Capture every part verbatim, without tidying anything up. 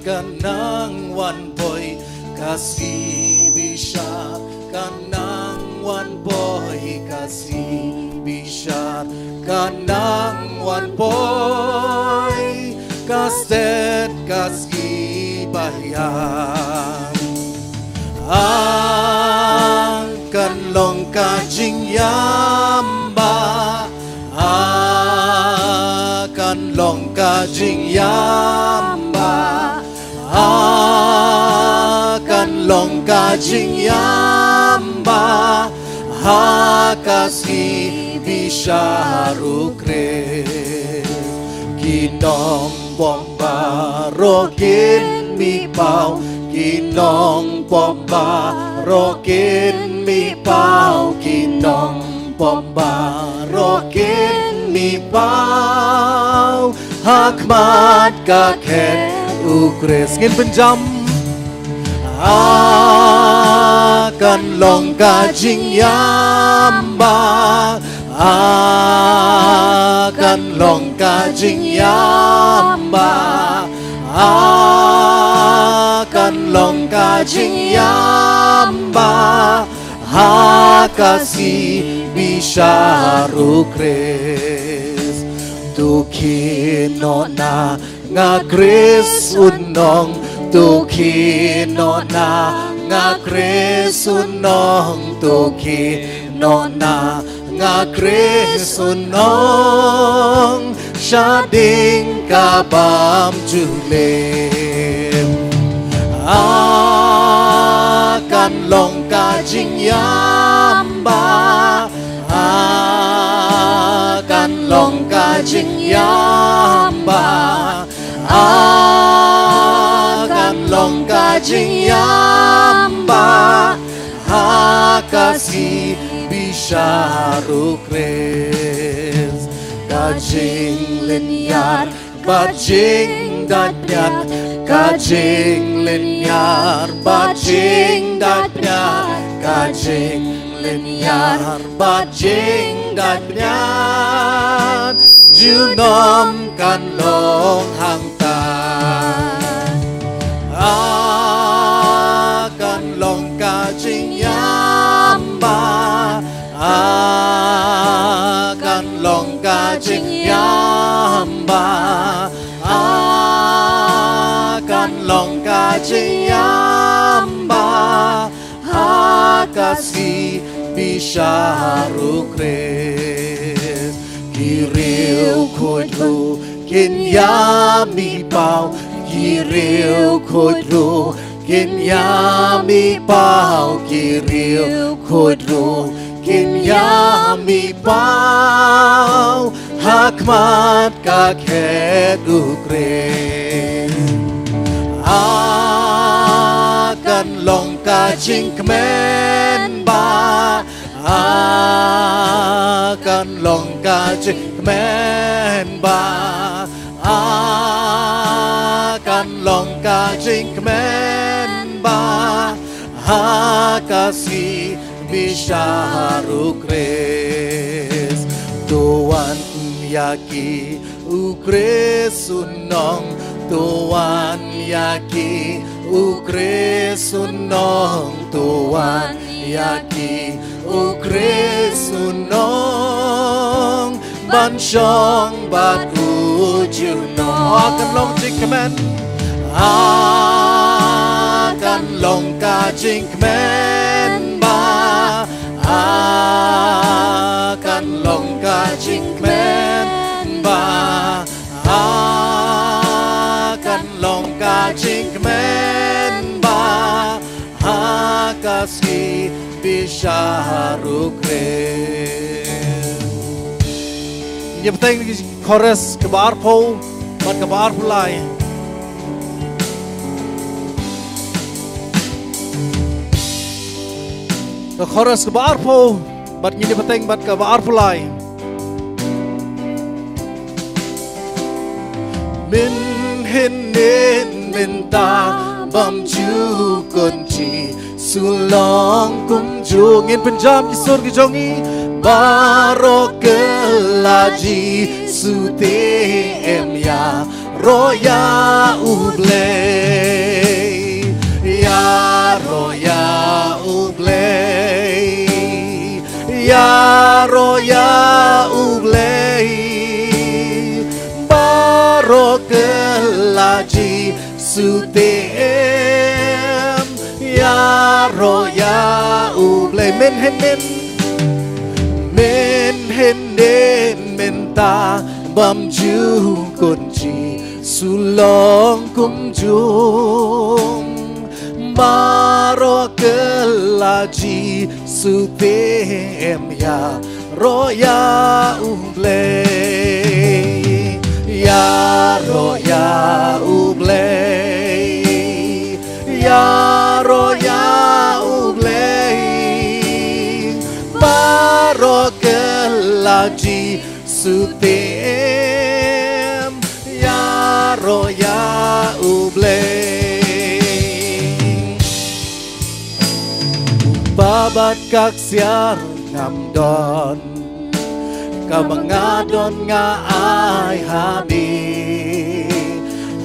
Ka nang wan poi ka sngi bishar, ka nang wan poi ka sngi bishar, ka nang wan poi ka stet ka sngi bahiang. A kan long ka jingïam ba, a kan long ka jingïam ba, a kan long ka jingïam ba ha ka sngi bishar u Khrist. Ki nongpop baroh kin mih paw, ki nongpop baroh kin mih paw, ki nongpop baroh kin mih paw ha khmat ka khet u Khrist. Ngin pynjam. A kan long ka jingïam ba, a kan long ka jingïam ba, a kan long ka jingïam ba ha ka sngi bishar u Khrist. To khie noh na nga Khrist u nong, to khie noh na nga Khrist u nong, to khie noh na nga Khrist u nong, shadien ka bymjuklim. A kan long ka jingïam ba, a kan long ka jingïam ba, a kan long ka jingïam ba ha ka sngi bishar u Khrist. Ka jinglynñiar bad jingdait pynïar, ka jinglynñiar bad jingdait pynïar, ka jinglynñiar bad jingdait pynïar junom kan long hangta. A kan long ka jingïam ba, a kan long ka jingïam ba, a kan long ka jingïam ba ha ka sngi bishar u Khrist. Ki riewkhuid ruh kin ïa mih paw, ki riewkhuid ruh kin ïa mih paw, ki riewkhuid ruh kin ïa mih paw ha khmat ka khet u Khrist. A kan long ka jingkmen ba, a kan long ka jingkmen ba, a kan long ka jingkmen ba ha ka sngi bishar u Khrist. To wan ïa ki u Khrist u nong, to wan ïa ki u Khrist u nong, to wan ïa ki u Khrist u nong, ban shong bad u junom. A kan long jingkmen, a kan long ka jingkmen ba, a kan long ka jingkmen ba, a kan long ka jingkmen ba ha ka sngi bishar u Khrist. Ngin ïa bteng ki chorus kaba arphew bad kaba arphew lai. Ka chorus kaba arphew bad ngin ïa bteng bad kaba arphew lai. Mynhynnin mynta bymjukut, Jisu long kumjuh. Ngin pynjam ki sur ki jong ngi. Baroh kylla Jisu te em ïaroh ïa U Blei. Ïaroh ïa U Blei. Ïaroh ïa U Blei. Baroh kylla Jisu te em ïaroh ïa U Blei. Mynhynnin, mynhynnin mynta bym ju kut Jisu long kumjuh. Baroh kylla Jisu te em ïaroh ïa U Blei. Ïaroh ïa U Blei. Ïaroh ïa U Blei. Baroh kylla Jisu te em ïaroh ïa U Blei. Uba bad ka ksiar ngam don, kaba nga don nga ai ha me.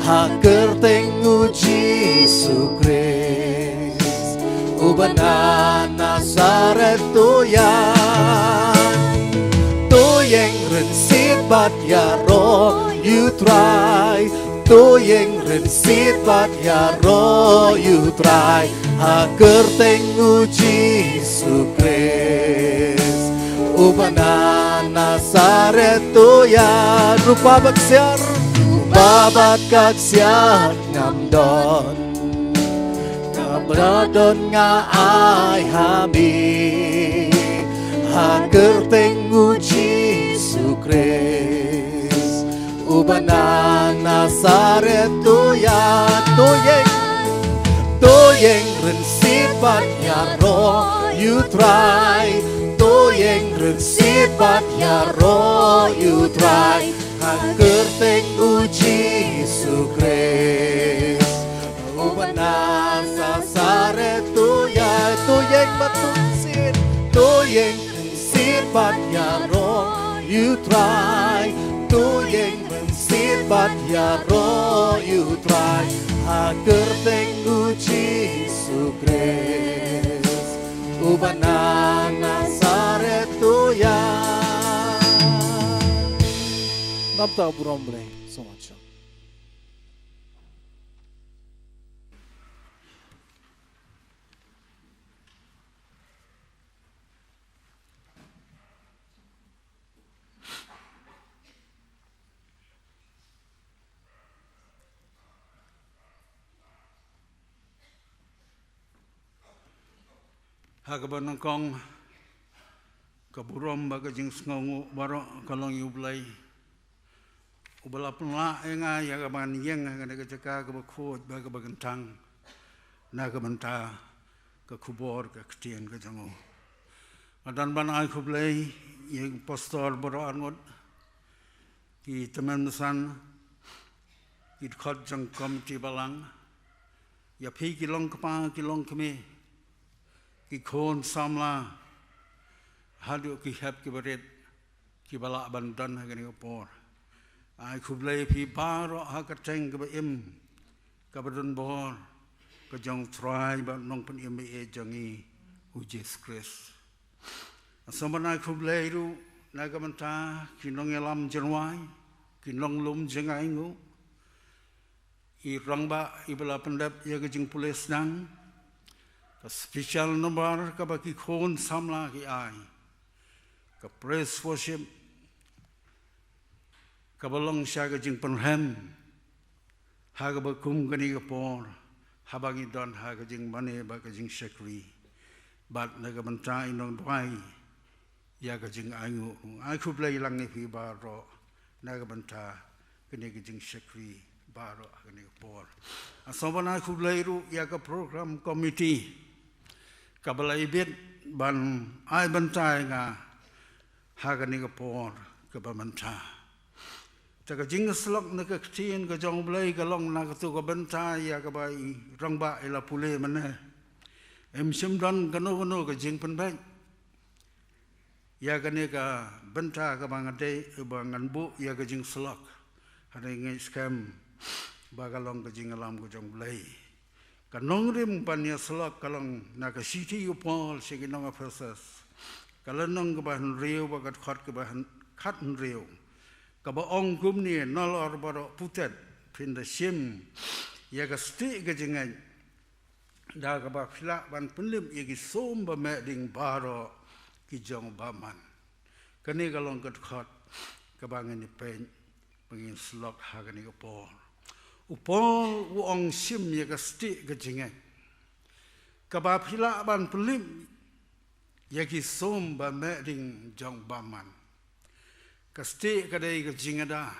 Ha kyrteng U Jisu Khrist, uba na Nasaret, to ïaid, to ïeng rynsied bad ïaroh ïa U Trai. To ïeng rynsied bad ïaroh ïa U Trai. Ha kyrteng U Jisu Khrist, uba na Nasaret, to ïaid. Ruh uba bad ka ksiar, ruh uba bad ka ksiar ngam don, kaba don nga ai ha me. Ha kyrteng U Jisu Khrist, uba na Nasaret, to ïaid, to ïeng, to ïeng rynsied bad ïaroh ïa U Trai. To ïeng rynsied bad ïaroh ïa U Trai. Ha kyrteng U Jisu Khrist, uba na Nasaret, to ïaid, to ïeng bad to rynsied, to ïeng rynsied bad ïaroh ïa U Trai. To ïeng rynsied bad ïaroh ïa U Trai. Ha kyrteng U Jisu Khrist, uba na Nasaret, to ïaid. Namta burom Blei, sngewbha. Ha kaba nyngkong, ka burom bad ka jingsngewnguh baroh ka long ïa U Blei, uba la pynlah ïa nga ïa kaban ïeng ha kane ka jaka kaba khuid bad kaba kyntang na ka bynta ka khubor ka ktien ka jong u. Nga don ban ai khublei ïa ki pastor baroh arngut, ki tymmen basan, ki dkhot jong ka komiti balang, ïa phi ki longkpa ki longkmie, ki khun samla, haduh ki hep ki barit, kiba lah ban don ha kane ka por. Ai khublei phi baroh ha ka kyrteng kaba im, kaba don bor, ka jong U Trai bad Nongpynim ba ïeit jong ngi, U Jisu Khrist. Nga sngewbha ban ai khublei ruh na ka bynta ki nongïalam jingrwai, ki nonglum jingainguh, i rangbah iba la pyndep ïa ka jingpule sdang, ka special number kaba ki khun samla ki ai, ka praise worship, kaba long sha ka jingpynrhem ha kaba kum kane ka por, haba ngi don ha ka jingmane bad ka jingshakri, bad na ka bynta i nongduwai ïa ka jingainguh. Ai khublei lang ïa phi baroh na ka bynta kane ka jingshakri baroh ha kane ka por. Nga sngewbha ban ai khublei ruh ïa ka program committee kaba la ibit ban ai bynta ïa nga ha kane ka por kaba mynta. Te ka jingïasyllok na ka ktien ka jong U Blei ka long na kato ka bynta ïa kaba i rangbah i la pule mynne. Ym shym don kano kano ka jingpynbeit. Ïa kane ka bynta kaba nga dei ba ngan buh ïa ka jingsyllok, hynrei nga ngeit skhem ba ka long ka jingïalam ka jong U Blei. Ka nongrim ban ïasyllok ka long na ka shithi u Paul sha ki nong Ephesus, ka lynnong kaba hynriew bad ka dkhot kaba hyn-, khathynriew, kaba ong kumne: Nalor baroh putet, phin da shim ïa ka stieh ka jingngeit, da kaba phi lah ban pynlip ïa ki sum ba meh ding baroh ki jong u bamon. Kane ka long ka dkhot kaba ngin ïa peit, ba ngin syllok ha kane ka por. U Paul u ong shim ïa ka stieh ka jingngeit, kaba phi lah ban pynlip ïa ki sum ba meh ding jong u bamon. Ka stieh ka dei ka jingada.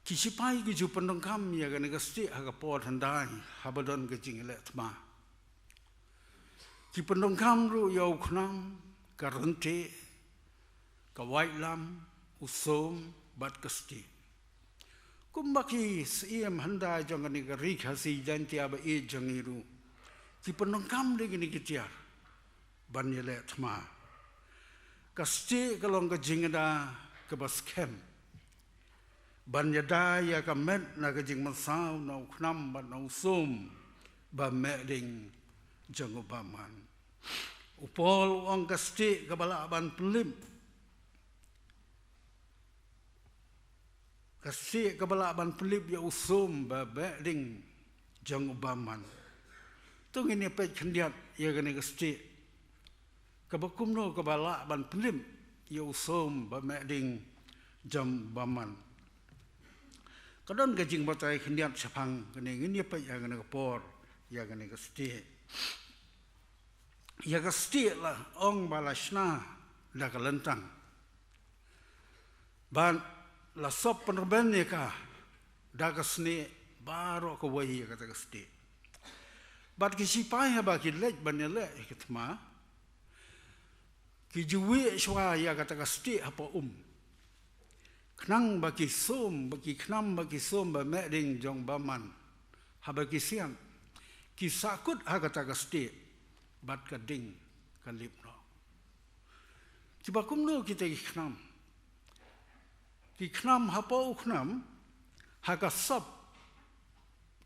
Ki shipai ki ju pyndonkam ïa kane ka stieh ha ka por hyndai, haba don ka jingïaleh thma. Ki pyndonkam ruh ïa u khnam, ka ryntih, ka waitlam, u sum bad ka stieh. Kumba ki siem hyndai jong kane ka ri Khasi Jaiñtia ba ïeit jong ngi ruh, ki pyndonkam da kine ki tiar ban ïaleh thma. Ka stieh ka long ka jingada kaba skhem ban ïada ïa ka met na ka jingmynsaw na u khnam bad na u sum ba meh ding jong u bamon. U Paul u ong ka stieh kaba lah ban pynlip, ka stieh kaba lah ban pynlip ïa u sum ba meh ding jong u bamon. To ngin ïa peit khyndiat ïa kane ka stieh, kaba kumno kaba lah ban pynlip ïa u sum ba meh ding jong u bamon. Ka don ka jingbatai khyndiat shaphang kane, ngin ïa peit ha kane ka por ïa kane ka stieh. Ïa ka stieh la ong ba la shna da ka lyntang, bad la sop pynrben ïa ka da ka snieh baroh kawei ïa kata ka stieh. Bad ki shipai haba ki leit ban ïaleh ïa ka thma, ki ju wieh shuwa ïa kata ka stieh hapoh um, khnang ba ki sum, ba ki khnam, ba ki sum ba meh ding jong u bamon, haba ki siat, ki sahkut ha kata ka stieh bad ka ding ka lip noh. Kiba kumno kita ki khnam? Ki khnam hapoh u khnam, ha ka sop,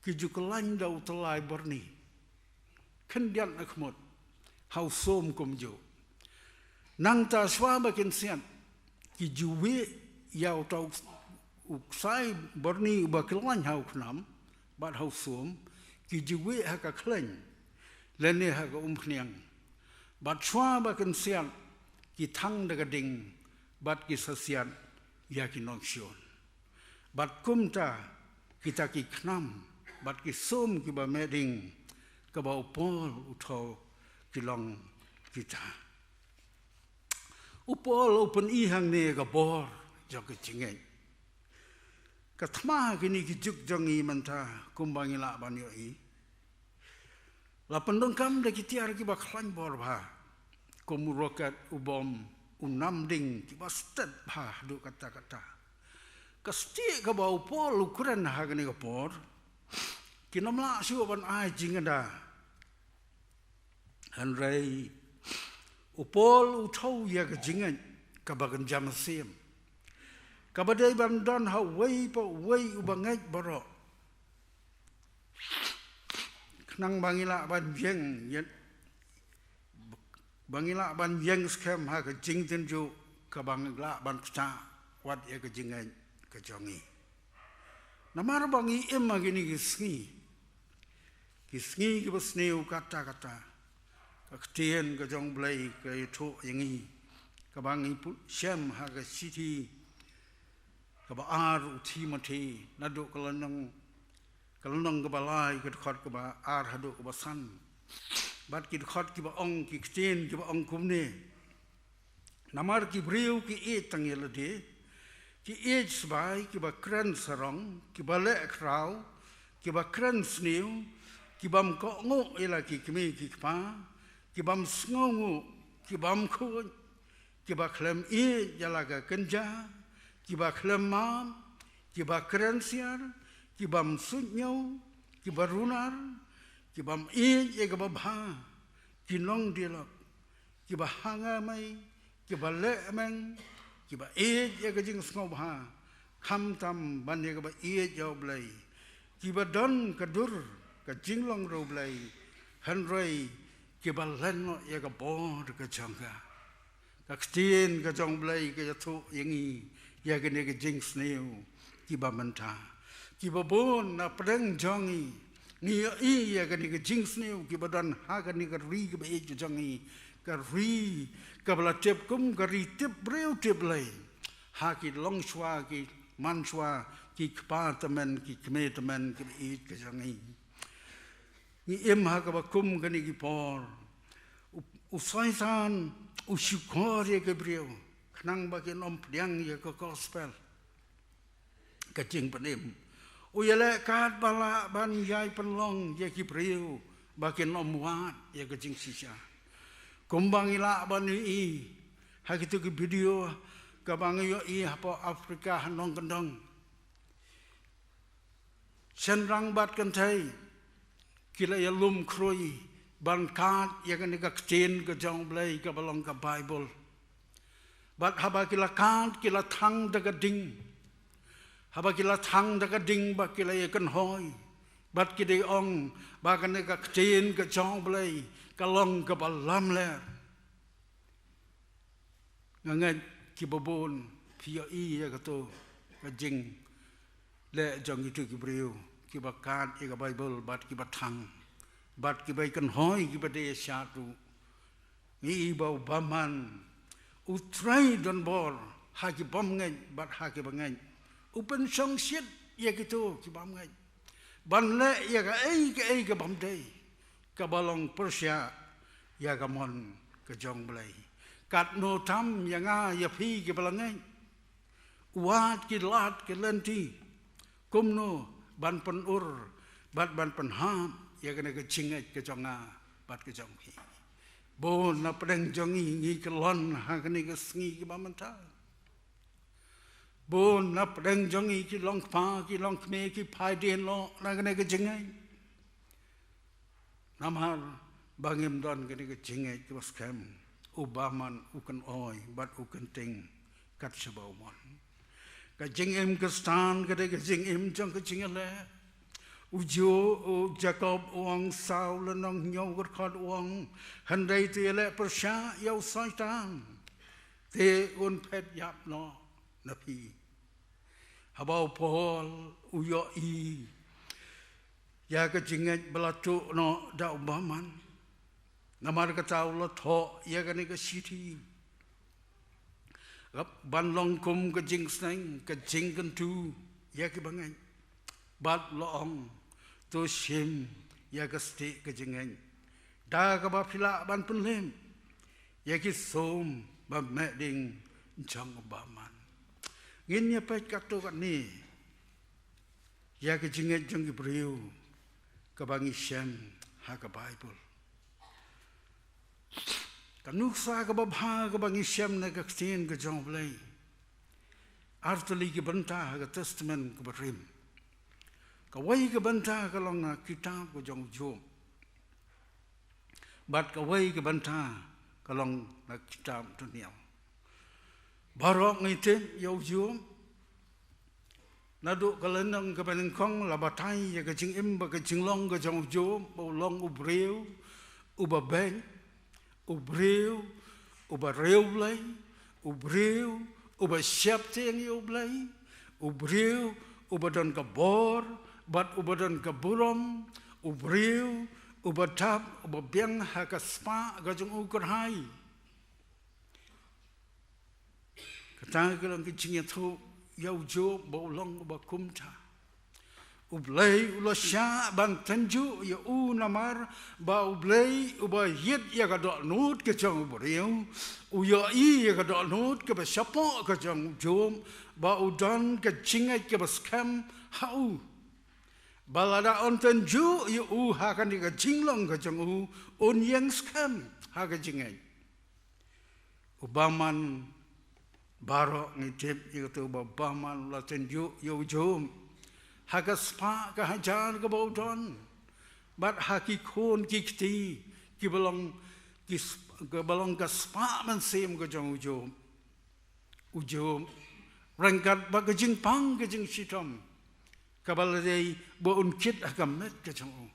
ki ju kyllain da u tyllai byrni khyndiat na khmut, ha u sum kumjuh. Nangta shuwa ba kin siat, ki ju wieh ïa uta u, u ksai byrni uba kyllain ha u khnam bad ha u sum, ki ju wieh ha ka khleiñ lane ha ka umkhniang. Bad shuwa ba kin siat, ki thang da ka ding bad ki sa siat ïa ki nongshun. Bad kumta kita ki khnam bad ki sum kiba meh ding, kaba u Paul u thew, ki long kita. U Paul u pyni hangne ka bor jong ka jingngeit. Ka thma kine ki juk jong ngi mynta, kumba ngi lah ban ïohi, la pyndonkam da ki tiar kiba khlaiñ bor bha, kum u roket, u bom, u namding, kiba stet bha haduh katta katta. Ka stieh kaba u Paul u kren ha kane ka por, kin ym lah shuh ban ai jingada. Hynrei u Paul u thew ïa ka jingngeit kaba kynja mynsiem, kaba dei ban don ha uwei pa uwei uba ngeit baroh, khnang ba ngi lah ban ïeng, ïa, ba ngi lah ban ïeng skhem ha ka jingtynjuh, kaba ngi lah ban ktah wat ïa ka jingngeit ka jong ngi. Namar ba ngi im ha kine ki sngi, ki sngi kiba sniew katta katta. Ka ktien ka jong U Blei ka ïathuh ïa ngi, kaba ngi put shem ha ka shithi kaba ar u Timothi, naduh ka lynnong, ka lynnong kaba lai, ka dkhot kaba ar haduh kaba san. Bad ki dkhot kiba ong, ki ktien kiba ong kumne: Namar ki briew ki ïeit tang ïa lade, ki ïeit sbai, kiba kren sarong, kiba leh khraw, kiba kren sniew, kibym kohnguh ïa la ki kmie ki kpa, kibym sngewnguh, kibym khuid, kiba khlem ïeit ïa la ka kynja, kiba khlem map, kiba kren siar, kibym suidñiew, kiba runar, kibym ïeit ïa kaba bha, ki nongdialog, kiba hangamai, kiba lehmeng, kiba ïeit ïa ka jingsngewbha, khamtam ban ïa kaba ïeit ïa U Blei, kiba don ka dur ka jinglong ruh Blei, hynrei kiba len noh ïa ka bor ka jong ka. Ka ktien ka jong U Blei ka ïathuh ïa ngi ïa kane ka jingsniew kiba mynta, kiba bun na pdeng jong ngi ngi ïohi ïa kane ka jingsniew kiba don ha kane ka ri kaba ïeit ka jong ngi, ka ri kaba la tip kum ka ri tip briew tip Blei, ha ki longshuwa ki manshuwa, ki kpa tymmen ki kmie tymmen kiba ïeit ka jong ngi. Ngi im ha kaba kum kane ki por u, u Soitan u shukor ïa ki briew khnang ba kin ym pdiang ïa ka gospel, ka jingpynim. U ïaleh katba lah ban ïai pynlong ïa ki briew ba kin ym wad ïa ka jingshisha. Kumba ngi lah ban ïohi ha kito ki video kaba ngi ïohi hapoh Africa ha nongkyndong, shynrang bad kynthei ki la ïalum khrui ban kad ïa kane ka ktien ka jong U Blei kaba long ka Baibl. Bad haba ki la kad ki la thang da ka ding. Haba ki la thang da ka ding bad ki la ïakynhoi, bad ki dei ong ba kane ka ktien ka jong U Blei ka long kaba lamler. Nga ngeit kiba bun phi ïohi ïa kato ka jingleh jong kito ki briew kiba kad ïa ka Baibl bad kiba thang bad kiba ïakynhoi kiba dei ïa shad ruh. Ngi i ba u bamon u trei don bor ha ki bym ngeit bad ha kiba ngeit. U pynshongshit ïa kito ki bym ngeit ban leh ïa kaei kaei ka bym dei, kaba long pyrshah ïa ka mon ka jong U Blei. Katno tam ïa nga ïa phi kiba la ngeit, u wad ki lad ki lynti kumno ban pynur bad ban pynhap ïa kane ka jingngeit ka jong nga bad ka jong phi. Bun na pdeng jong ngi ngi kyllon ha kane ka sngi kaba mynta. Bun na pdeng jong ngi ki long kpa ki long kmie ki phai dien noh na kane ka jingngeit. Namar ba ngim don kane ka jingngeit kaba skhem, u bamon u kynoi bad u kynting kat shaba u mon. Ka jingim Khristan ka dei ka jingim jong ka jingïaleh. U Ju, u Jakob u ong, saw lynnong hynñiew dkhot u ong, hynrei to ïaleh pyrshah ïa u Soitan, te un phet ïap noh na phi. Haba u Paul u ïohi ïa ka jingngeit ba la tuh noh da u bamon, namar kata u la thoh ïa kane ka shithi ban long kum ka jingsneng ka jingkyntu ïa kiba ngeit. Bad la ong, to shim ïa ka stieh ka jingngeit da kaba phi lah ban pynlip ïa ki sum ba meh ding jong u bamon. Ngin ïa peit katto katne ïa ka jingngeit jong ki briew kaba ngi shem ha ka Baibl. Ka nuksa kaba bha kaba ngi shem na ka ktien ka jong U Blei, ar tylli ki bynta ha ka Testament kaba rim. Kawei ka bynta ka long na kitab ka jong u Job, bad kawei ka bynta ka long na kitab Daniel. Baroh ngi tip ïa u Job, naduh ka lynnong kaba nyngkong la batai ïa ka jingim bad ka jinglong ka jong u Job, ba u long u briew uba beit, u briew uba riewblei, u briew uba sheptieng ïa U Blei, u briew uba don ka bor bad uba don ka burom, u briew uba dap uba biang ha ka spah ka jong U Kyrhai. Kata ka long ka jingïathuh ïa u Job ba u long uba kumta. U Blei u la shah ban tynjuh ïa u namar ba U Blei uba ïit ïa ka dohnud ka jong u briew, u ïohi ïa ka dohnud kaba shapoh ka jong u Job, ba u don ka jingngeit kaba skhem ha u, ba lada un tynjuh ïa u ha kane ka jinglong ka jong u, un ïeng skhem ha ka jingngeit. U bamon, baroh ngi tip ïa kato ba u bamon u la tynjuh ïa u Job ha ka spah ka hajar kaba u don, bad ha ki khun ki kti kiba long ki sp-, kaba long ka spah mynsiem ka jong u Job. U Job, ryngkat bad ka jingpang ka jingshitom, kaba la dei ba un kit ha ka met ka jong u,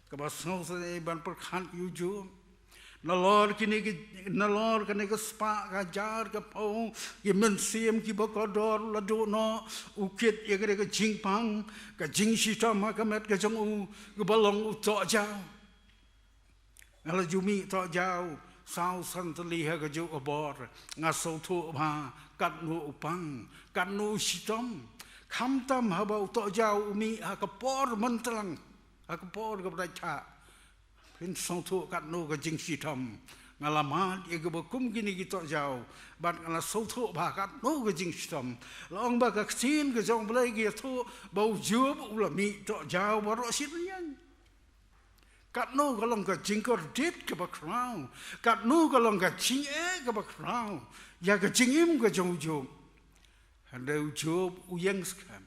kaba sngewsynei ban pyrkhat ïa u Job. Nalor kine ki, nalor kane ka spah ka hajar ka phew ki mynsiem kiba kordor la duh noh, u kit ïa kane ka jingpang ka jingshitom ha ka met ka jong u, kaba long u tohjaw. Nga la ju mih tohjaw saw san tylli ha kajuh ka bor. Nga sngewthuh bha katno u pang, katno u shitom. Khamtam haba u tohjaw u mih ha ka por myntlang, ha ka por kaba dait thah, phin sngewthuh katno ka jingshitom. Nga la mad ïa kiba kum kine ki tohjaw bad nga la sngewthuh bha katno ka jingshitom. La ong ba ka ktien ka jong U Blei ka ïathuh ba u Job u la mih tohjaw baroh shi taïew. Katno ka long ka jingkordit kaba khraw, katno ka long ka jingeh kaba khraw ïa ka jingim ka jong u Job. Hynrei u Job u ïeng skhem,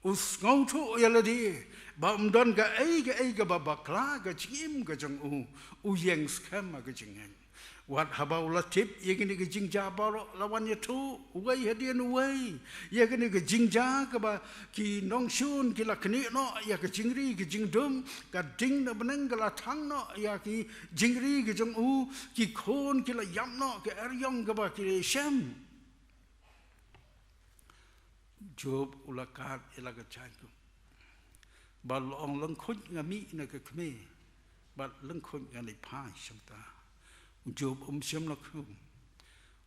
u sngewthuh ïa lade ba ym don kaei kaei kaba bakla ka jingim ka jong u. U ïeng skhem ha ka jingngeit. Wat haba u la tip ïa kine ki jingjia baroh, la wan ïathuh uwei hadien uwei ïa kine ki jingjia, kaba ki nongshun ki la knieh noh ïa ka jingri ka jingdum, ka ding na bneng ka la thang noh ïa ki jingri ka jong u, ki khun ki la ïap noh ka eriong kaba ki la shem. Job u la kad ïa la ka jaiñkup. Bad u la ong, lyngkhuid nga mih na ka kmie, bad lyngkhuid ngan ïaphai shata. U Job um shym la khum.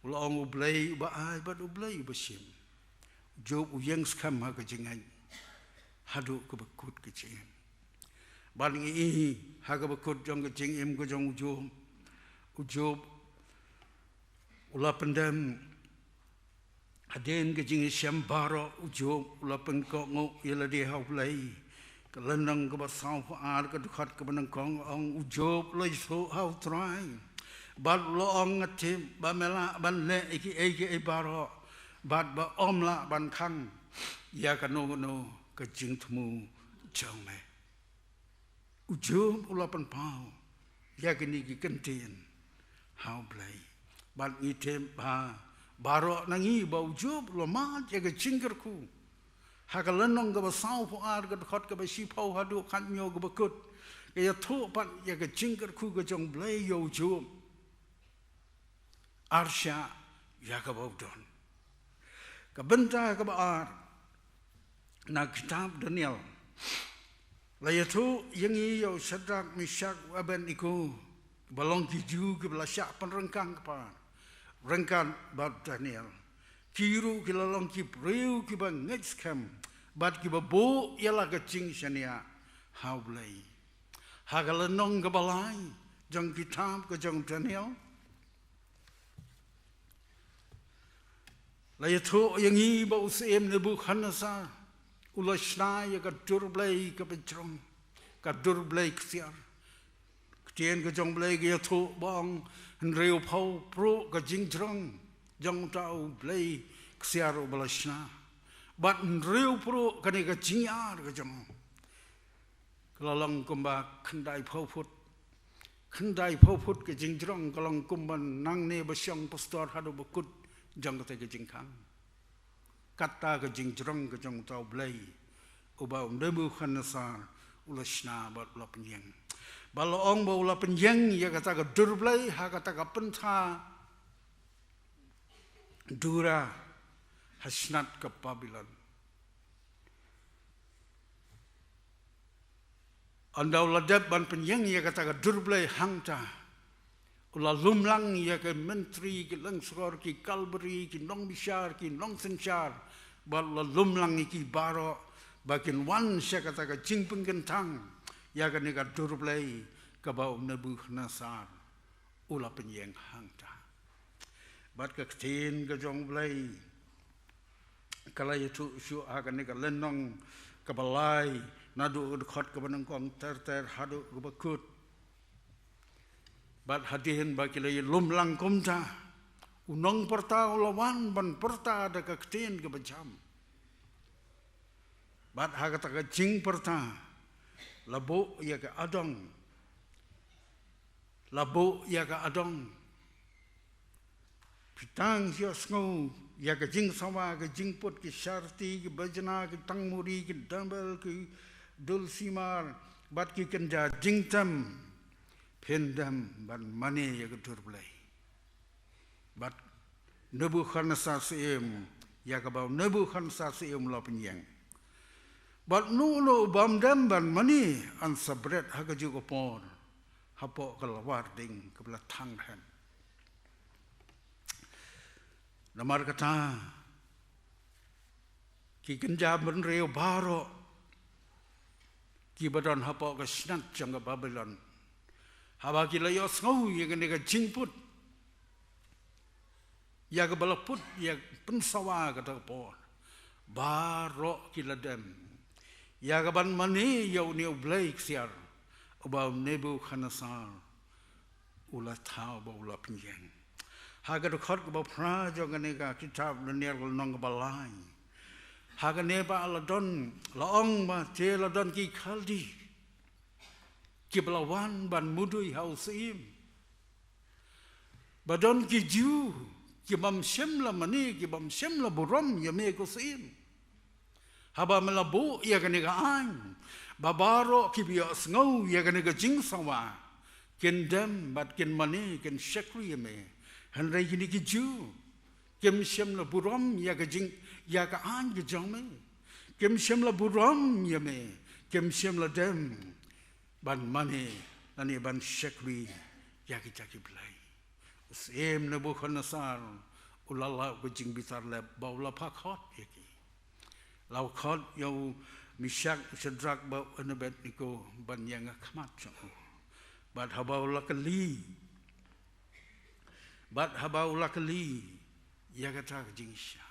U la ong, U Blei uba ai bad U Blei uba shim. U Job u ïeng skhem ha ka jingngeit haduh kaba kut ka jingim. Bad ngi i ha kaba kut jong ka jingim ka jong u Job, u Job u la pyndem, hadien ka jingïashem baroh, u Job u la pynkohnguh ïa lade ha U Blei. Ka lynnong kaba sawphew ar, ka dkhot kaba nyngkong, ong u Job u la ïathuh ha U Trai bad u la ong, nga tip ba me lah ban leh ïa kiei kiei baroh, bad ba ym lah ban khang ïa kano kano ka jingthmu jong me. U Job u la pynpaw ïa kine ki kyntien ha U Blei. Bad ngi tip ba baroh na ngi ba u Job u la mad ïa ka jingkyrkhu. Ha ka lynnong kaba sawphew ar, ka dkhot kaba shiphew haduh khathynñiew kaba kut, ka ïathuh pat ïa ka jingkyrkhu ka jong U Blei ïa u Job. Arshah ïa kaba u don. Ka bynta kaba ar na kitab Daniel la ïathuh ïa ngi ïa u Shadrak, Meshak, u Abednego, ba long ki Jiw kiba la shah pynryngkang kpa ryngkat bad Daniel. Ki ruh ki la long ki briew kiba ngeit skhem bad kiba buh ïa la ka jingshaniah ha U Blei. Ha ka lynnong kaba lai jong kitab ka jong Daniel, la ïathuh ïa ngi ba u syiem Nebukhadnessar u la shna ïa ka dur blei kaba jrong, ka dur blei ksiar. Ktien ka jong U Blei ka ïathuh ba ong hynriewphew pruh ka jingjrong jong uta u blei ksiar uba la shna, bad hynriewphew pruh kane ka jingïar ka jong u. Ka la long kumba khyndaiphew phut. Khyndaiphew phut ka jingjrong, ka long kumba nangne ba shong pastor haduh ba kut jong kata ka jingkhang. Kata ka jingjrong ka jong uta u blei uba u Nebukhadnessar u la shna bad u la pynïeng. Ba la ong ba u la pynïeng ïa kata ka dur blei ha kata ka pynthor Dura ha shnat ka Babilon. Ynda u la dep ban pynïeng ïa kata ka dur blei hangta, u la lum lang ïa ki myntri, ki lyngskor, ki kalbari, ki nongbishar, ki nongsynshar, bad u la lum lang ïa ki baroh ba kin wan sha kata ka jingpynkyntang ïa kane ka dur blei kaba u Nebukhadnessar u la pynïeng hangta. Bad ka ktien ka jong u Blei ka la ïathuh shuh ha kane ka lynnong kaba lai, naduh ka dkhot kaba nyngkong ter ter haduh kaba kut. Bad hadien ba ki la ïalum lang kumta, u nongpyrta u la wan ban pyrta da ka ktien kaba jam. Bad ha kata ka jingpyrta la buh ïa ka adong La buh ïa ka adong. Phi tang ïohsngew ïa ka jingsawa, ka jingput, ki sharti, ki bajna, ki tangmuri, ki dambel, ki dulsimar, bad ki kynja jingtem. Phin dem ban mane ïa ka dur Blei. Bad Nebukhadnessar syiem, ïa kaba u Nebukhadnessar syiem u la pynïeng. Bad uno uno u bym dem ban mane, yn sa bret ha kajuh ka por hapoh ka lawar ding kaba la thang rhem. Namar kata, ki kynja bynriew baroh kiba don hapoh ka shnat jong ka Babilon, haba ki la ïohsngew ïa kane ka jingput, ïa kaba la put, ïa pynsawa kata ka por, baroh ki la dem ïa ka ban mane ïa une u blei ksiar uba u Nebukhadnessar u la thaw bad u la pynïeng. Ha ka dkhot kaba phra jong kane ka kitab Daniel ka lynnong kaba lai, ha kane ba la don, la ong ba te la don ki Khaldi kiba la wan ban mudui ha u syiem. Ba don ki Jiw ki bym shym la mane, ki bym shym la burom ïa me ko syiem. Haba me la buh ïa kane ka aiñ, ba baroh kiba ïohsngew ïa kane ka jingsawa kin dem bad kin mane, kin shakri ïa me. Hynrei kine ki Jiw kim shym la burom ïa ka jing, ïa ka aiñ ka jong me. Kim shym la burom ïa me. Kim shym la dem ban mane lane ban shakri ïa kita ki blei. U syiem Nebukhadnessar u la lah ka jingbitar lep bad u la phah khot ïa ki. La khot ïa u Mishak, u Shadrak bad u Abednego ban ïeng ha khmat jong u. Bad haba u la kylli, bad haba u la kylli ïa kata ka jingshisha,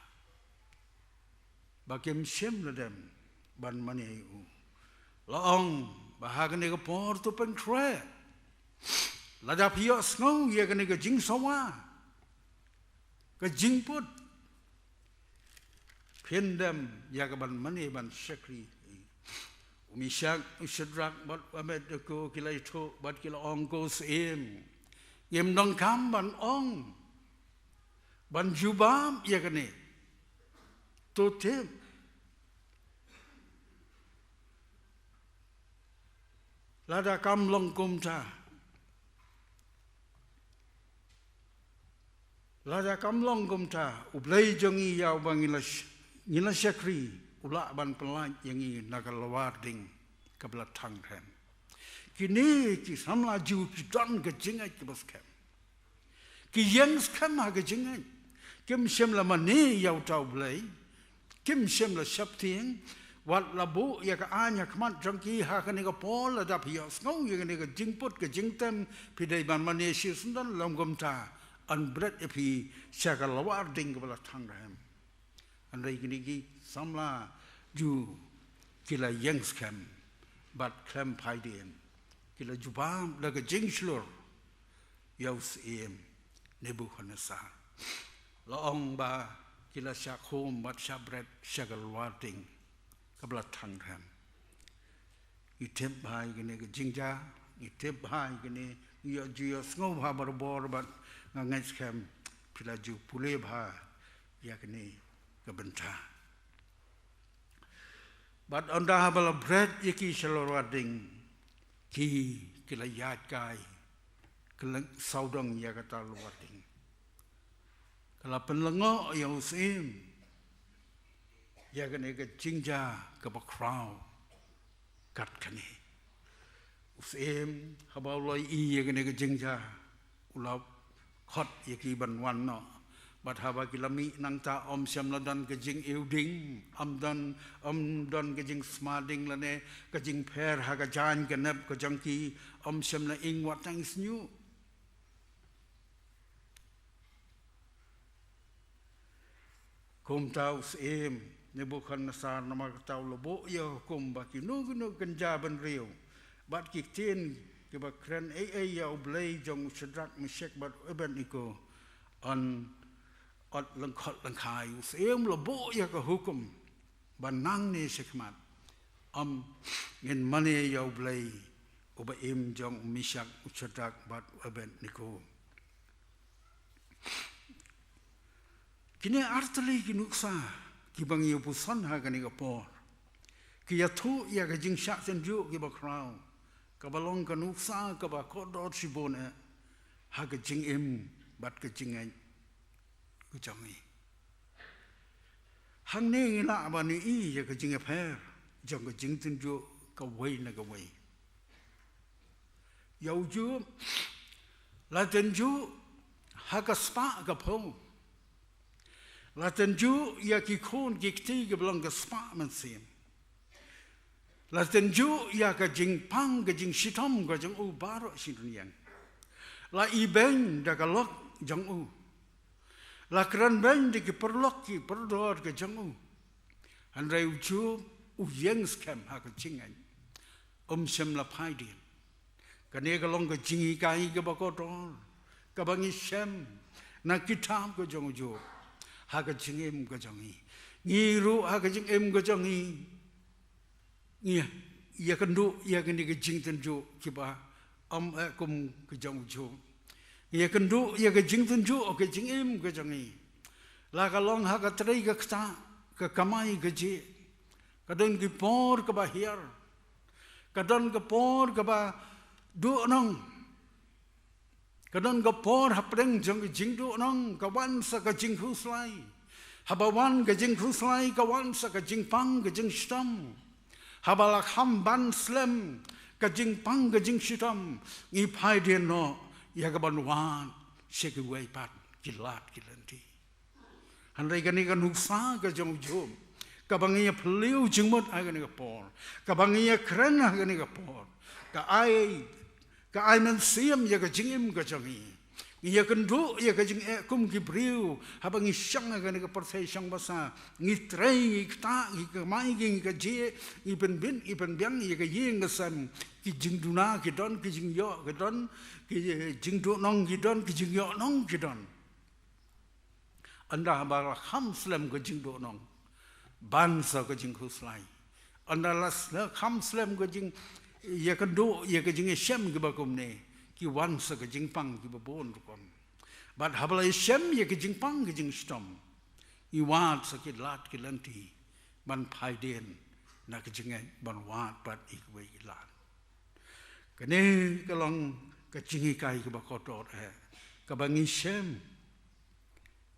ba kim shym la dem ban mane ïa u, la ong ba ha kane ka por to pynkhreh, lada phi ïohsngew ïa kane ka jingsawa, ka jingput, phin dem ïa ka ban mane ban shakri. U Mishak, u Shadrak bad u Abednego ki la ïathuh bad ki la ong, ko syiem, ngim donkam ban ong, ban jubab ïa kane. To tip, lada kam long kumta, lada kam long kumta, u Blei jong ngi ïa uba ngi la sh-, ngi la shakri u lah ban pynlait ïa ngi na ka lawar ding kaba la thang rhem. Kine ki samla Jiw ki don ka jingngeit kaba skhem. Ki ïeng skhem ha ka jingngeit. Kim shym la mane ïa uta u blei. Kim shym la sheptieng. Wat la buh ïa ka aiñ ha khmat jong ki ha kane ka por, lada phi ïohsngew ïa kane ka jingput ka jingtem, phi dei ban mane shisyndon, lym kumta yn bret ïa phi sha ka lawar ding kaba la thang rhem. Hynrei kine ki samla Jiw ki la ïeng skhem bad khlem phai dien, ki la jubab da ka jingshlur ïa u syiem Nebukhadnessar. La ong ba ki la shah khum bad shah bret sha ka lawar ding kaba la thang rhem. Ngi tip bha ïa kine ki jingjia, ngi tip bha ïa kine, ngi ïoh ju ïohsngew bha barabor bad nga ngeit skhem phi la ju pule bha ïa kine ki bynta. Bad ynda haba la bret ïa ki sha lawar ding, ki, ki la ïaid kai ka leng sawdong ïa kata lawar ding. Ka la pynlyngngoh ïa u syiem ïa kane ka jingjia kaba khraw kat kane. U syiem haba u la ïohi ïa kane ka jingjia, u la khot ïa ki ban wan noh. Bad haba ki la mih nangta, ym shym la don ka jingïohi ding, ym don, ym don ka jingsma ding lane ka jingpher ha ka jaiñ ka nep ka jong ki, ym shym la ing wat tang sniew. Kumta u syiem Nebukhadnessar namar kata u la buh ïa ka hukum ba kino kino ki kynja bynriew bad ki ktien kiba kren ei ei ïa u Blei jong u Shadrak, Meshak bad u Abednego yn ot lyngkhot lyngkhai. U syiem u la buh ïa ka hukum ba nangne shakhmat, ym, ngin mane ïa u Blei uba im jong u Mishak, u Shadrak bad u Abednego. Kine artylli ki nuksa kiba ngi ïa puson ha kane ka por ki ïathuh ïa ka jingshah tynjuh kiba khraw, kaba long ka nuksa kaba kordor shibun eh ha ka jingim bad ka jingngeit ka jong ngi. Hangne ngi lah ban ïohi ïa ka jingïapher jong ka jingtynjuh kawei na kawei. Ïa u Job la tynjuh ha ka spah ka phew. La tynjuh ïa ki khun ki kti kiba long ka spah mynsiem. La tynjuh ïa ka jingpang ka jingshitom ka jong u baroh shi rynïeng. La ibeiñ da ka lok jong u. La kren beiñ da ki paralok ki parador ka jong u. Hynrei u Job u ïeng skhem ha ka jingngeit. Um shym la phai dien. Kane ka long ka jinghikai kaba kordor kaba ngi shem na kitab ka jong u Job ha ka jingim ka jong ngi. Ngi ruh ha ka jingim ka jong ngi ngi ïakynduh ïa kane ka jingtynjuh kiba ym eh kum ka jong u Job. Ngi ïakynduh ïa ka jingtynjuh ka jingim ka jong ngi. La ka long ha ka trei ka ktah, ka kamai kajih. Ka don ki por kaba hiar. Ka don ka por kaba duhnong. Ka don ka por hapdeng jong ka jingduhnong ka wan sa ka jingkhuslai. Haba wan ka jingkhuslai ka wan sa ka jingpang ka jingshitom. Haba la kham ban slem ka jingpang ka jingshitom, ngi phai dien noh ïa ka ban wad sha kiwei pat ki lad ki lynti. Hynrei kane ka nuksa ka jong u Job kaba ngi ïa phylliew jingmut ha kane ka por, kaba ngi ïa kren ha kane ka por, ka ai ka ai mynsiem ïa ka jingim ka jong ngi. Ngi ïakynduh ïa ka jingeh kum ki briew haba ngi shong ha kane ka pyrthei shong basa, ngi trei, ngi ktah, ngi kamai, ngi kajih, ngi pynbit, ngi pynbiang ïa ka ïing ka sem. Ki jingduna ki don, ki jingïoh ki don, ki jingduhnong ki don, ki jingïohnong ki don. Ynda haba la kham slem ka jingduhnong, ban sa ka jingkhuslai. Ynda la sle-, kham slem ka jing, ïakynduh ïa ka jingïashem kiba kumne, ki wan sa ka jingpang kiba bun rukom. Bad haba la ïashem ïa ka jingpang ka jingshitom, ngi wad sa ki lad ki lynti ban phai dien na ka jingngeit ban wad pat ïa kiwei ki lad. Kane ka long ka jinghikai kaba kordor eh kaba ngi shem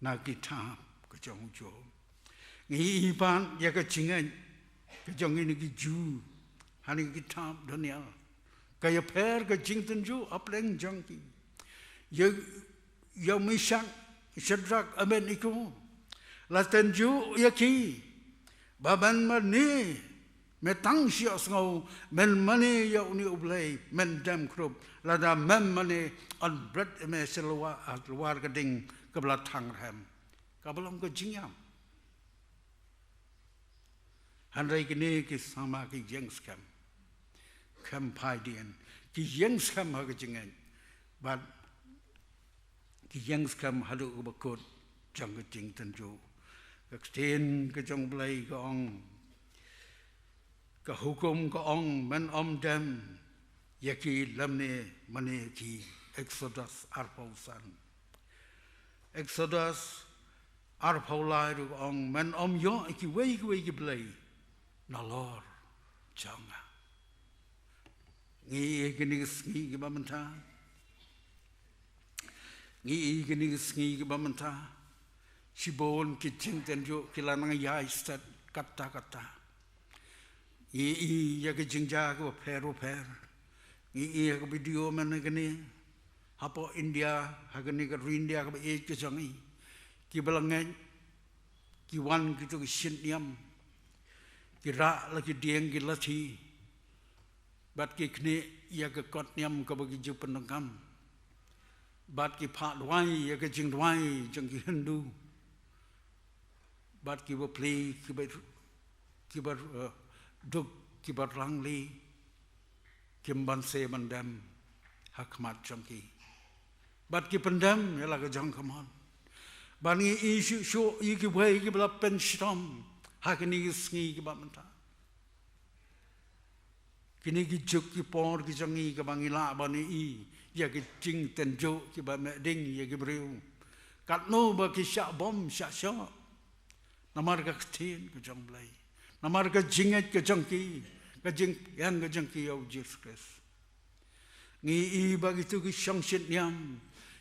na kitab ka jong u Job. Ngi i pat ïa ka jingngeit ka jong ngi na ki Jiw ha kane ka kitab Daniel. Ka ïapher ka jingtynjuh hapdeng jong ki. Ïa, ïa u Mishak, Shadrak, Abednego la tynjuh ïa ki ba ban mane, me tang shu ïohsngew men mane ïa une U Blei, men dem khrup, lada mem mane yn bret ïa me sha lwa-, ha lwar ka ding kaba la thang rhem. Kaba long ka jingïam. Hynrei kine ki samla ki ïeng skhem. Khlem phai dien. Ki ïeng skhem ha ka jingngeit. Bad ki ïeng skhem haduh kaba kut jong ka jingtynjuh. Ka ktien ka jong U Blei ka ong, ka hukum ka ong, men ym dem ïa ki lymne mane ïa ki. Exodus arphew san. Exodus arphew lai ruh ka ong, men ym ïoh ïa kiwei kiwei ki blei nalor jong nga. Ngi ïa kine ki sngi kiba mynta. Ngi ïa kine ki sngi kiba mynta. Shibun ki jingtynjuh ki la nang ïai stet katta katta. Ngi ïa ka jingjia kaba pher u pher. Ngi ïa ka video mynne kane hapoh India, ha kane ka ri India kaba ïeit ka jong ngi. Kiba la ngeit, ki wan kito ki shynniam, ki rah la ki dieng ki lathi, bad ki khnieh ïa ka kot niam kaba ki ju pyndonkam, bad ki phah duwai ïa ka jingduwai jong ki Hindu, bad kiba plie, kiba, kiba, eh, duk, kiba rangli, kim banse ban dem ha khmat jong ki. Bad ki pyndem ïa la ka jong ka mon. Bad ngi i shuh shuh ïa kiwei kiba la pynshitom ha kine ki sngi kiba mynta. Kine ki juk ki por ki jong ngi kaba ngi lah ban ïohi ïa ki jingtynjuh kiba meh ding ïa ki briew. Katno ba ki shah bom shah shoh. Namar ka ktien ka jong Blei. Namar ka jingngeit ka jong ki. Ka jingpdiang ka jong ki ïa u Jisu Khrist. Ngi ïohi ba kito ki shong shit niam.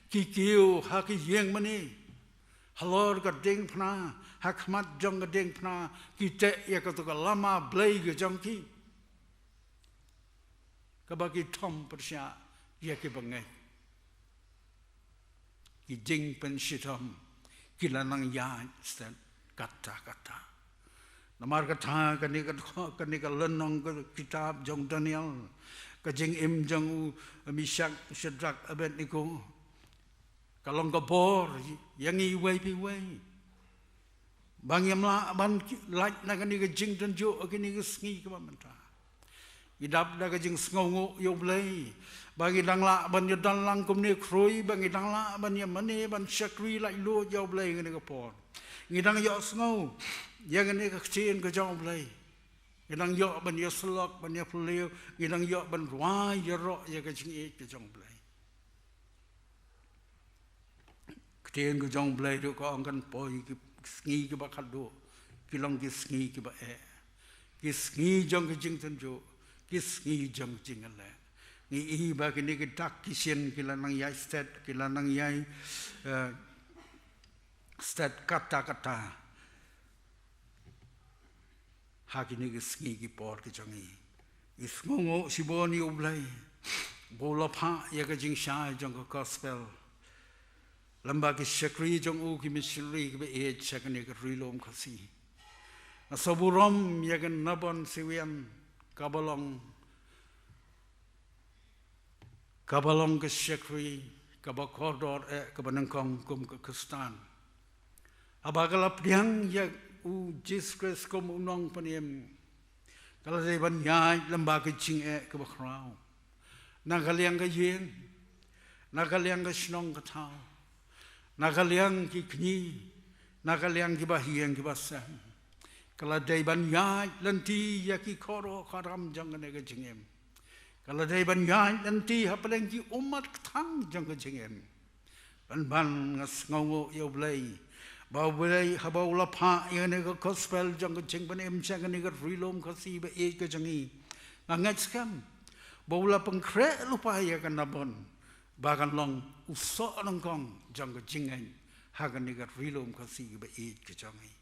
Ki kiew ha ki ïing mane. Halor ka diengphna. Ha khmat jong ka diengphna. Ki teh ïa kato ka lama Blei ka jong ki. Kaba ki thom pyrshah ïa ki bangeit. Ki jingpynshitom ki la nang ïaid stet katta katta. Namar kata kane ka, kane ka lynnong ka kitab jong Daniel, ka jingim jong u Mishak, Shadrak, Abednego, ka long ka bor ïa ngi iwei pa iwei. Ba ngim lah ban ki-, lait na kane ka jingtynjuh ha kine ki sngi kiba mynta. Ngi dap da ka jingsngewnguh ïa u Blei. Ba ngi dang lah ban ïadon lang kumne khrui, ba ngi dang lah ban ïamane ban shakri laitluid ïa u Blei ha kane ka por. Ngi dang ïohsngew ïa kane ka ktien ka jong u Blei. Ngi dang ïoh ban ïasyllok, ban ïapylliew, ngi dang ïoh ban rwai ïaroh ïa ka jingïeit ka jong u Blei. Ktien ka jong u Blei ruh ka ong kan poi ki sngi kiba khatduh, ki long ki sngi kiba eh. Ki sngi jong ki jingtynjuh, ki sngi jong ki jingïaleh. Ngi ïohi ba kine ki dak ki shin ki la nang ïaid stet, ki la nang ïaid, eh, stet katta katta. Ha kine ki sngi ki por ki jong ngi. Ngi sngewnguh shibun ïa u Blei. Ba u la phah ïa ka jingshai jong ka gospel. Lem bad ki shakri jong u, ki missionary kiba ïeit sha kane ka ri lum Khasi. Nga sngewburom ïa ka Nabon Siwian kaba long, kaba long ka shakri, kaba kordor eh, kaba nyngkong kum ka Khristan. Haba ka la pdiang ïa u Jisu Khrist kum u nongpynim, ka la dei ban ïaid lem bad ka jingeh kaba khraw. Na ka liang ka ïing, na ka liang ka shnong ka thaw, na ka liang ki kñi, na ka liang kiba ïing kiba sem. Ka la dei ban ïaid lynti ïa ki kordor kordor jong kane ka jingim. Ka la dei ban ïaid lynti hapdeng ki ummat kthang jong ka jingim. Pynban nga sngewnguh ïa u Blei. Ba u Blei haba u la phah ïa kane ka gospel jong ka jingpynim sha kane ka ri lum Khasi ba ïeit ka jong ngi. Nga ngeit skhem. Ba u la pynkhreh lypa ïa ka Nabon. Ba kan long u soh nyngkong jong ka jingngeit ha kane ka ri lum Khasi ba ïeit ka jong ngi.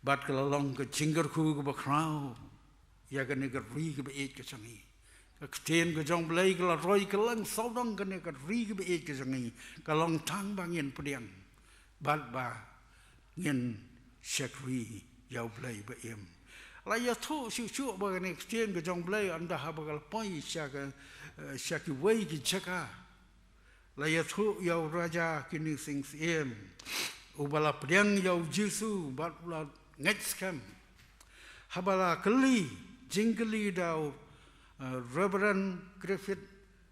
Bad ka la long ka jingkyrkhu kaba khraw ïa kane ka ri kaba ïeit ka jong ngi. Ka ktien ka jong u Blei ka la roi kylleng sawdong kane ka ri kaba ïeit ka jong ngi. Ka long tang ba ngin pdiang bad ba ngin shakri ïa u Blei ba im. La ïathuh shuh shuh ba kane ka ktien ka jong u Blei ynda haba ka la poi sha ka, eh, sha kiwei ki jaka. La ïathuh ïa u Raja Kynrad Sing Syiem uba la pdiang ïa u Jisu bad u la ngeit skhem. Haba la kylli, jingkylli da u, eh, Reverend Griffith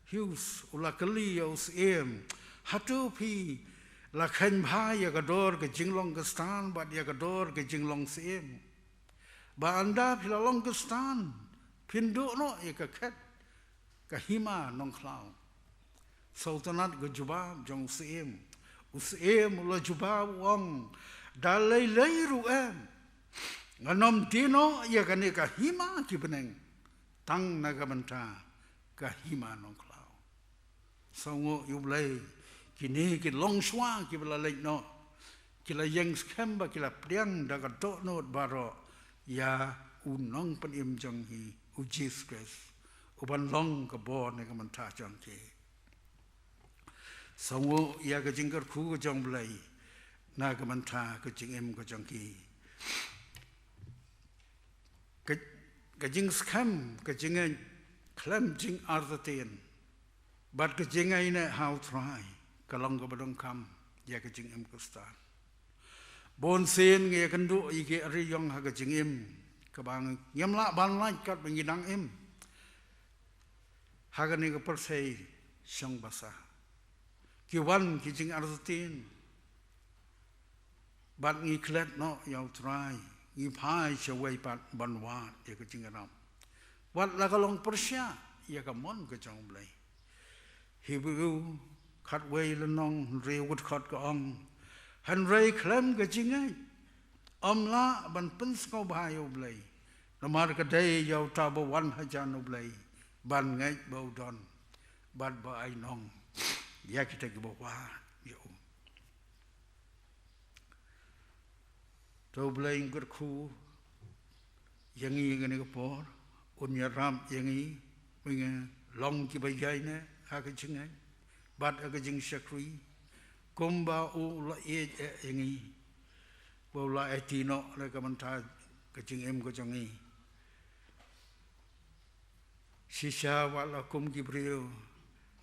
Hughes, u la kylli ïa u Syiem, hato phi la kheiñ bha ïa ka dor ka jinglong Khristan bad ïa ka dor ka jinglong Syiem? Ba ynda phi la long Khristan phin duh noh ïa ka khet ka Hima Nongkhlaw. Sngewtynnat ka jubab jong u Syiem. U Syiem u la jubab u ong, da lei lei ruh em, ngan ym die noh ïa kane ka hima ki bneng, tang na ka bynta ka Hima Nongkhlaw. Sngewnguh ïa u Blei, kine ki longshuwa kiba la leit noh ki la ïeng skhem bad ki la pdiang da ka dohnud baroh ïa u nongpynim jong ngi u Jisu Khrist, uban long ka bor na ka bynta jong ki. Sngewnguh ïa ka jingkyrkhu ka jong u Blei na ka bynta ka jingim ka jong ki. Ka, ka jingskhem, ka jingngeit khlem jingartatien bad ka jingaiñah ha u Trai ka long kaba donkam ïa ka jingim Khristan. Bunsien ngi ïakynduh ïa ki ariong ha ka jingim kaba ngim lah ban lait katba ngi dang im ha kane ka pyrthei shong basa. Ki wan ki jingartatien bad ngi klet noh ïa u Trai, ngi phai shawei pat ban wad ïa ka jingïarap. Wat la ka long pyrshah ïa ka mon ka jong U Blei. Hebru khatwei lynnong hynriew dkhot ka ong, hynrei khlem ka jingngeit ym lah ban pynsngewbha ïa U Blei. Namar ka dei ïa uta ba wan hajan U Blei ban ngeit ba u don bad ba ai nong ïa kita kiba wad ïa u. To U Blei un kyrkhu ïa ngi ïa kane ka por, un ïarap ïa ngi ba ngin long kiba ïaineh ha ka jingngeit bad ha ka jingshakri, kumba u la ïeit eh ïa ngi, ba u la aiti noh la ka mynta ka jingim ka jong ngi. Shisha wat la kum ki briew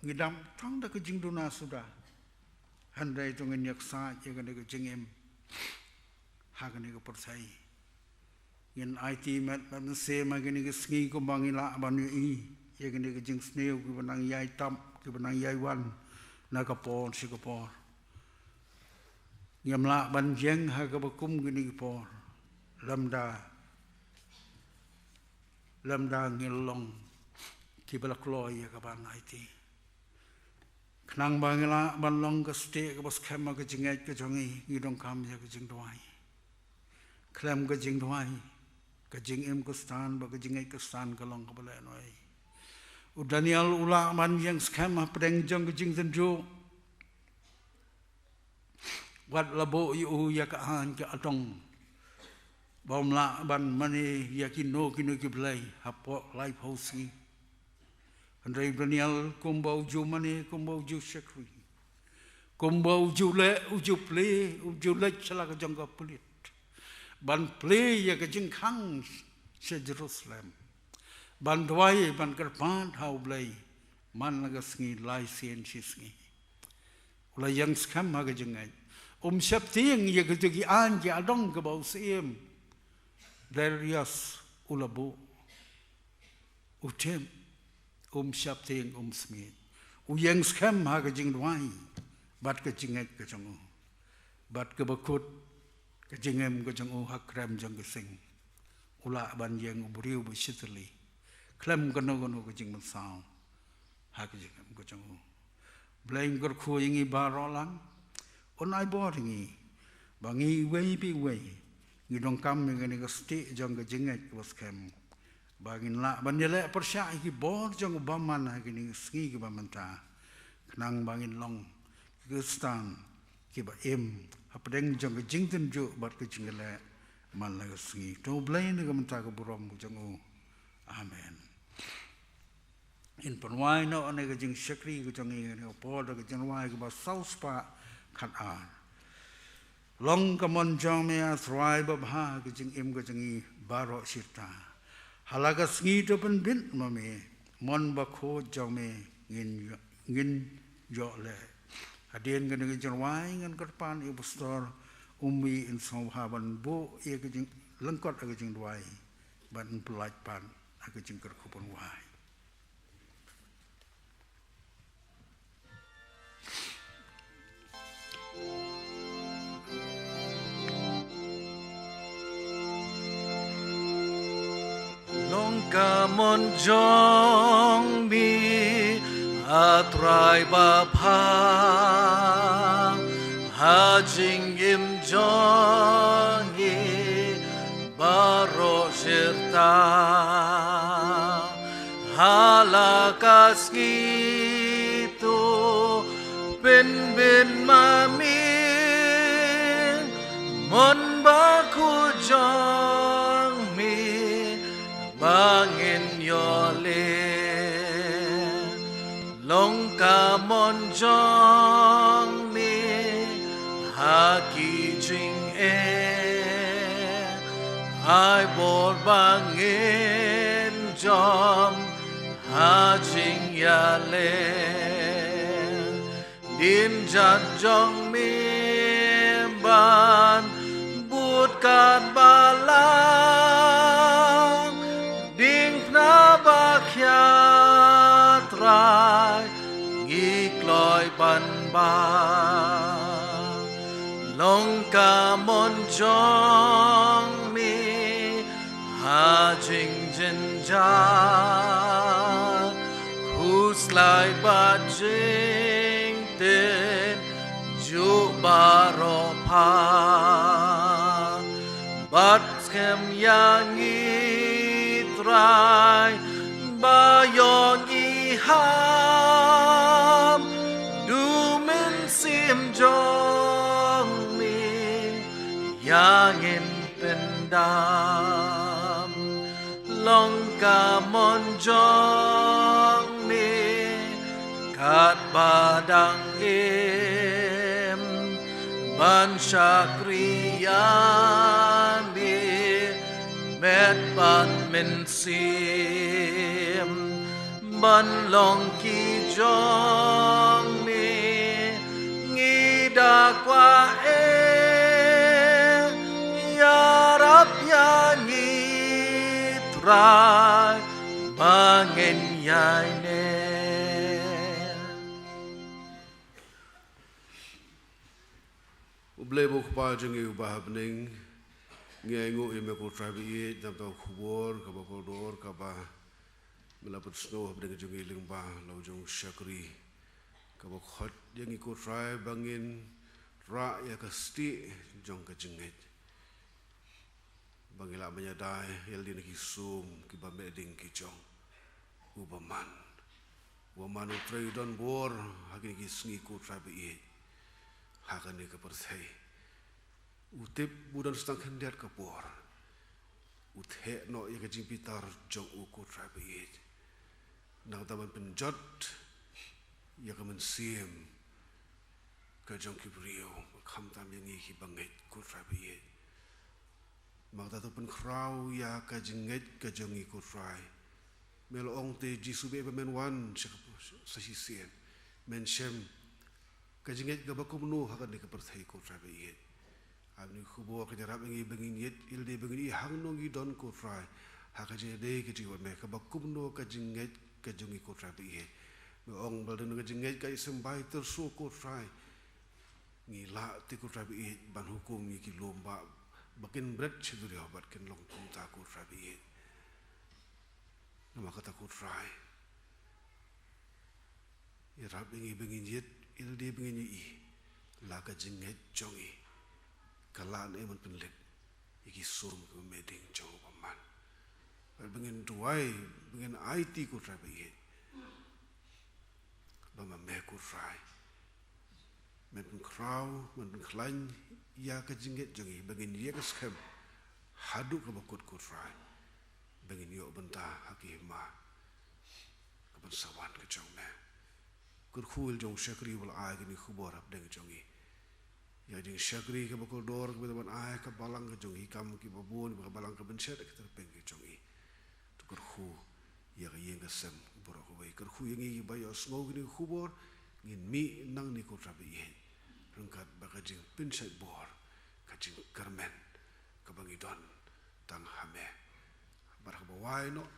ngi dap tang da ka jingduna suda, hynrei to ngin ïaksaid ïa kane ka jingim ha kane ka pyrthei. Ngin aiti met bad mynsiem ha kane ka sngi kumba ngi lah ban ïohi ïa kane ka jingsniew kiba nang ïai tap kiba nang ïai wan na ka por sha ka por. Ngim lah ban ïeng ha kaba kum kine ki por lymda lymda ngi long kiba la kloi ïa ka ban aiti. Khnang ba ngi lah ban long ka stieh kaba skhem ha ka jingngeit ka jong ngi, ngi donkam ïa ka jingduwai. Khlem ka jingduwai ka jingim Khristan bad ka jingngeit Khristan ka long kaba lehnohei. U Daniel u lah ban ïeng skhem hapdeng jong ka jingtynjuh. Wat la buh ïa u ïa ka aiñ ka adong ba um lah ban mane ïa kino kino ki blei hapoh laiphew sngi. Hynrei u Daniel kumba u ju mane, kumba u ju shakri, kumba u ju leh, u ju plie, u ju leit sha la ka jong ka pulit ban plie ïa ka jingkhang sha Jerusalem, ban duwai ban kyrpad ha U Blei man la ka sngi lai sien shi sngi. U la ïeng skhem ha ka jingngeit. Um sheptieng ïa kito ki aiñ ki adong kaba u syiem Darius u la buh. U tip, um sheptieng, um smiej. U ïeng skhem ha ka jingduwai bad ka jingngeit ka jong u. Bad kaba kut ka jingim ka jong u ha krem jong ka sing. U lah ban ïeng u briew ba shitylli khlem kano kano ka jingmynsaw ha ka jingim ka jong u. Blei un kyrkhu ïa ngi baroh lang, un ai bor ïa ngi ba ngi iwei pa iwei ngi donkam ïa kane ka stieh jong ka jingngeit kaba skhem, ba ngin lah ban ïaleh pyrshah ïa ki bor jong u bymman ha kine ki sngi kiba mynta, khnang ba ngin long ki Khristan kiba im hapdeng jong ka jingtynjuh bad ka jingkhlaiñ man la ka sngi. To U Blei un ai ka mynta ka burom ka jong u. Amen. Ngin pynwai noh ïa ka jingshakri ka jong ngi ha kane ka por da ka jingrwai kaba saw spah khatar. Long ka mon jong me, A Trai babha, ha ka jingim ka jong ngi baroh shirta. Ha la ka sngi to pynbit ma me, mon bakhuid jong me ngin ïoh, ngin ïoh leh. Hadien kane ka jingrwai ngan kyrpad ïa u pastor Umbi un sngewbha ban buh ïa ka jinglyngkot ha ka jingduwai bad un pyllait pat ha ka jingkyrkhu ban wai. Long ka mon jong me, A Trai babha, ha jingim jong ngi baroh shirta. Ha la ka sngi to pynbit ma me, mon bakhuid jong me ba ngin ïoh leh. Long ka mon jong me ha ki jingeh, ai bor ba ngin jam ha jingïaleh. Dien jait jong me ban bud kat balang, diengphna ba khia Trai ngi kloi ban bang. Long ka mon jong me Khuslai bad jingtip juh baroh pha, bad skhem ïa ngi Trai ba ïoh ngi ham, da u Mynsiem jong me ïa ngin pyndam. Long ka mon jong me katba dang im ban shakri ïa me, met bad mynsiem ban long ki jong me. Ngi da kwah, eh, ïarap ïa ngi Trai ba ngin ïaineh. U Blei ba u Kpa jong ngi uba ha bneng, ngi ainguh ïa me ko Trai ba ïeit, namar ka khubor kaba kordor kaba me la pynsngew ha bneng jong ngi lyngba la u jong u shakri, kaba khot ïa ngi ko Trai ba ngin rah ïa ka stieh jong ka jingngeit, ba ngi lah ban ïada ïa lade na ki sum kiba meh ding ki jong u bymman. U bymman u trei u don bor ha kine ki sngi ko Trai ba ïeit ha kane ka pyrthei. U tip ba u don sa tang khyndiat ka por. U theh noh ïa ka jingbitar jong u ko Trai ba ïeit, nangta ban pynjot ïa ka mynsiem ka jong ki briew, khamtam ïa ngi kiba ngeit ko Trai ba ïeit. Nangta to pynkhraw ïa ka jingngeit ka jong ngi ko Trai. Me la ong te Jisu ba ïa ba men wan sha ka, sa shisien, men shem ka jingngeit kaba kumno ha kane ka pyrthei ko Trai ba ïeit. Ha kane ka khubor ka jingïarap ïa ngi ba ngin ïeit ïa lade ba ngin ïohi hangno ngi don ko Trai ha ka jingïadei ka jong me, kaba kumno ka jingngeit ka jong ngi ko Trai ba ïeit. Me ong ba lada ka jingngeit ka isynei bad tyrso ko Trai, ngi lah te ko Trai ba ïeit ban hukum ïa ki lum ba, ba kin bret sha duriaw bad kin long kumta ko Trai ba ïeit. Namar kata ko Trai, ïarap ïa ngi ba ngin ïeit ïa lade ba ngin ïohi la ka jingngeit jong ngi ka lah ne em ban pynlip ïa ki sum kiba meh ding jong u bymman. Bad ba ngin duwai, ba ngin aiti ko Trai ba ïeit, ba ma me ko Trai men pynkhraw, men pynkhlaiñ ïa ka jingngeit jong ngi ba ngin ïeng skhem haduh kaba kut ko Trai, ba ngin ïoh bynta ha ki hima kaban sa wan ka jong me. Kyrkhu ïa la u jong u shakri uba la ai kane ka khubor ha pdeng jong ngi, ïa ka jingshakri kaba kordor kaba la ban ai ha ka balang ka jong ngi, ki kam kiba bun ba ka balang ka ban shet ha ki tyrpeng ka jong ngi. To kyrkhu ïa ka ïing ka sem baroh kawei. Kyrkhu ïa ngi kiba ïohsngew kane ka khubor, ngin mih nangne ko Trai ba ïeit, ryngkat bad ka jingpynshait bor, ka jingkyrmen kaba ngi don tang ha me. Bad ha kaba wai noh,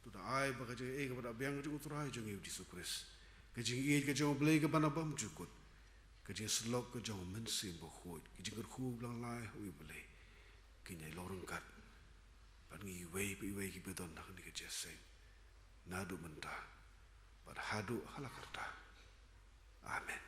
to da ai ba ka jingaiei kaba da biang ka jong u Trai jong ngi u Jisu Khrist, ka jingïeit ka jong u Blei kaba na bymjukut, ka jingsyllok ka jong u Mynsiem Bakhuid, ka jingkyrkhu ba long lai ha u Blei, kin ïai long ryngkat bad ngi iwei pa iwei kiba don ha kane ka jingïaseng, naduh mynta bad haduh hala karta. Amen.